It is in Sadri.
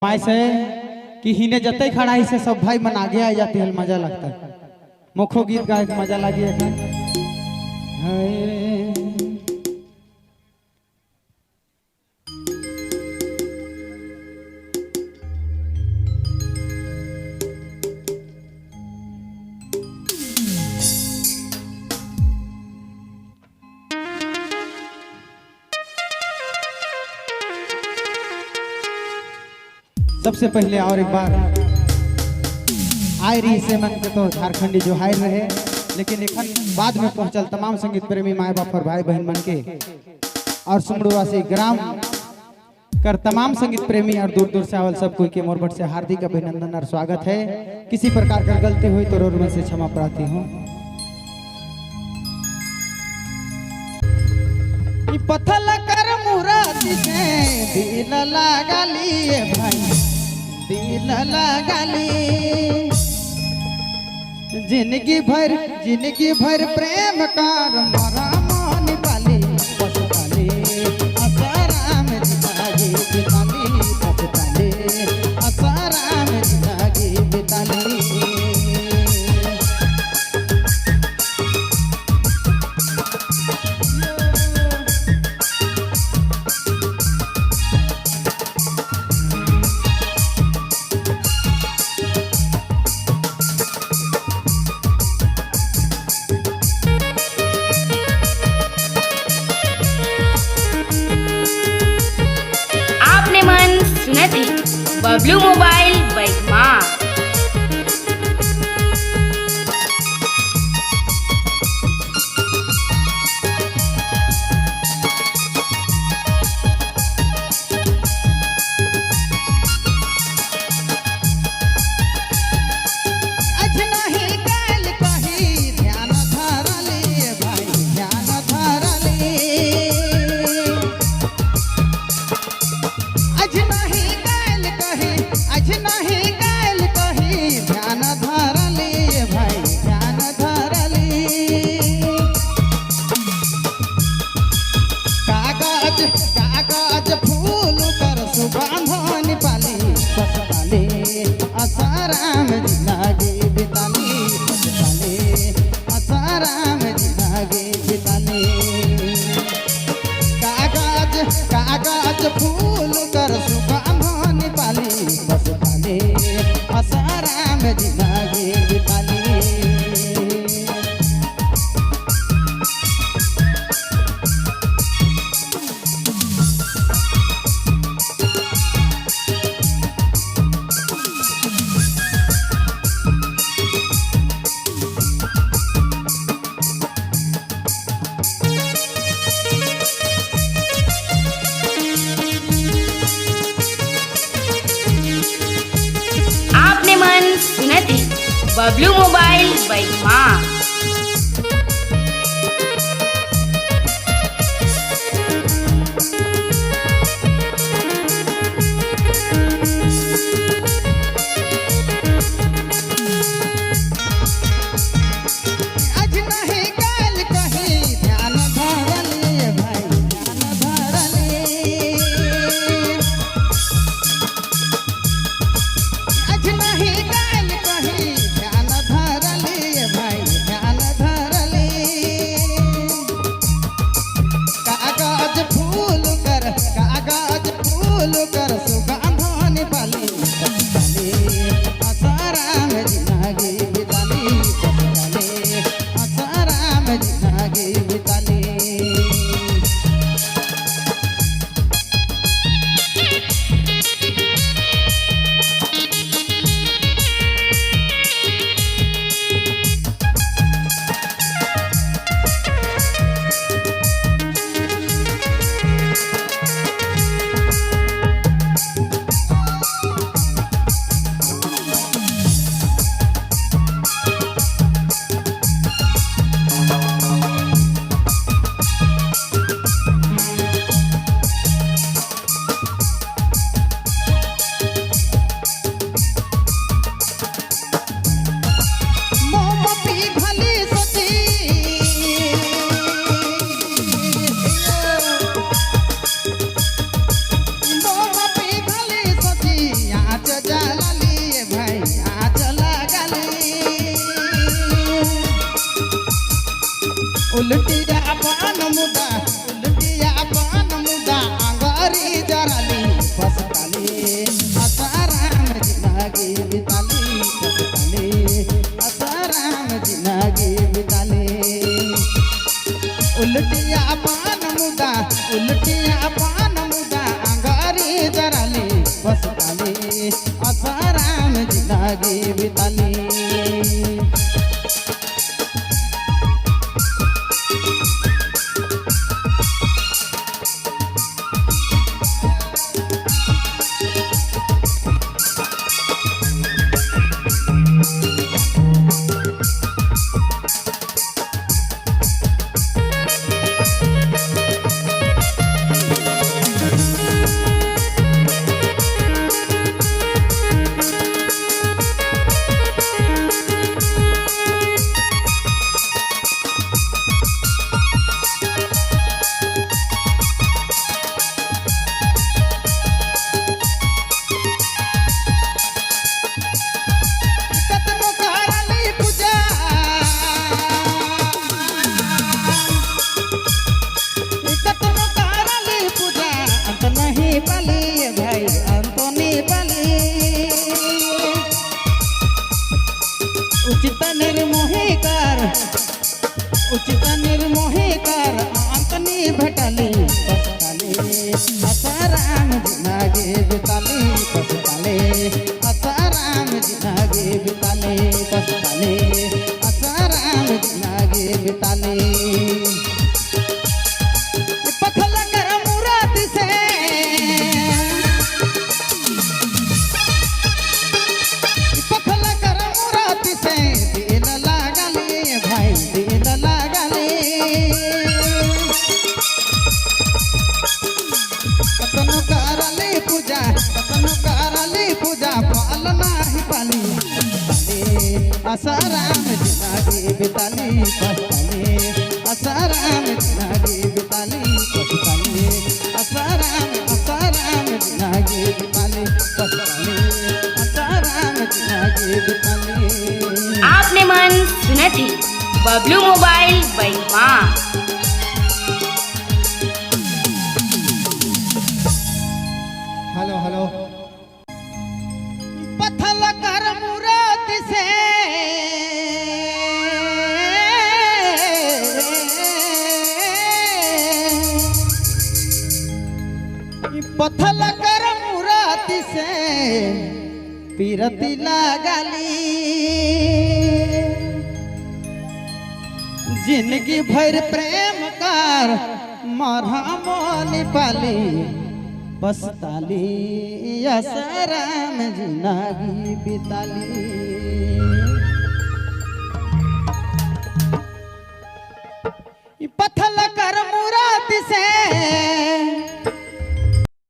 माई से कि हिने जते खड़ा ही से सब भाई मन आगे आ जाते हैं, मजा लगता है। मुखो गीत गाए के मजा लगी है। सबसे पहले और एक बार आए रही से मन के तो झारखंडी जो हायर रहे, लेकिन एखन बाद में पहुंचल तमाम संगीत प्रेमी माए बाप और भाई बहन मन के और सुमड़ूवासी ग्राम कर तमाम संगीत प्रेमी और दूर दूर से आवल सब कोई के मोरबट से हार्दिक अभिनंदन और स्वागत है। किसी प्रकार का गलती हुई तो रोड से क्षमा प्रार्थी हूँ। पथल कर मुराद से दिल लगाली भाई, दिल लगाली। जिंदगी भर प्रेम कार मारा मन पाली पछताली, आसाराम जिंदगी बिताली पछताली, आसाराम जिंदगी बिताली। आपने मन सुनत ही बबलू मोबाइल बैगमा। आज नहीं काल कही ध्यान धरले भाई, ध्यान धरले। आज नहीं काल कही, आज नहीं काल कही ध्यान धरले भाई, ध्यान धरले। कागज कागज फूल कर सुगंध पाली पछताली, आसाराम जिंदगी बिताली पछताली, आसाराम जिंदगी बिताली। कागज कागज फूल कर सुगंध पाली पछताली, आसाराम जिंदगी बिताली। आपने मन सुनत ही बबलू मोबाइल बैगमा। आज नहीं काल कही ध्यान धरले भाई, ध्यान धरले। आज नहीं काल कही ध्यान धरले भाई, ध्यान मुदा उलटिया पान मुदा अंगारी जराली पसताली असाराम जिंदगी बिताली पसताली असाराम जिंदगी बिताली। उलटिया पान मुदा उलटिया पान मुदा अंगारी जराली पसताली असाराम जिंदगी बिताली। कतनो करली पूजा कतनो करली पूजा अंत नहीं पाली भाई अंत नहीं पाली। उचित निर्मोही कर उचित निर्मोही कर अंत नहीं भेटली पछताली असाराम जिंदगी बिताली पछताली असाराम जिंदगी बिताली पछताली असाराम जिंदगी बिताली। पखल कर मुराद से पखल कर मुराद से दिल लागली भाई दिल लागली। कतनो करली पूजा कतनो करली पूजा पाल नाही पाली असाराम जिंदगी बिताली पछताली असाराम जिंदगी बिताली पछताली असाराम असाराम जिंदगी बिताली पछताली असाराम जिंदगी बिताली। आपने मन सुनत ही बबलू मोबाइल बैगमा। हेलो हेलो पथल कर मुराद से पथल कर मुराद से पीरती लागली जिंदगी भर प्रेम कर मरहम पाली पछताली असाराम जिंदगी बिताली।